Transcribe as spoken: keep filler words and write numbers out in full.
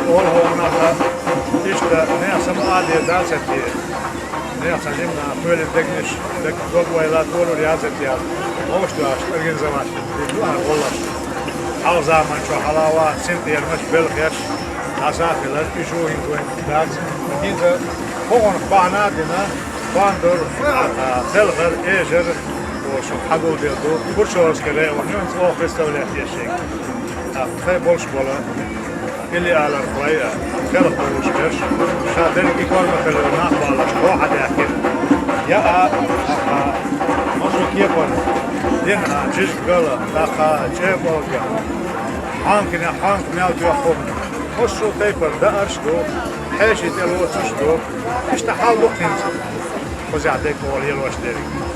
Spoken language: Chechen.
Ола хьона наха, иштта нехан сама а де дац те. Нехан цхьа жимма кхоьлина дегнаш, даггара дог вайла, толур яц те. Вовшаш доацаш, организовать ду ара гӀоллаш. Хьалха заман чохь хьалава синтӀерамаш, белхеш, дӀаса а хилар, уьш ву хӀинца вайн дац. ХӀинца хӀокхунах бахьана а дина, бандур, а, телхар, эжар, ошу хьагулделла ду, Хрущёвский район, юн оха представлять еш шега. А, тхай болуш бола, Илли алар вай, а, телха болуш берш, ша дерриг и корматалла нах балаш, хьо хьадаьккхира. Я а, а, а, машу кепара, дин а, жижиг гала, тӀаккха чӀе болга, хьанкина, хьанк мел тоьхна. Машу тайпара даарш ду, хьеший тӀе лоцуш ду, иштта хьал ду хӀинца. Кхузахь дерг ола елош дерриг.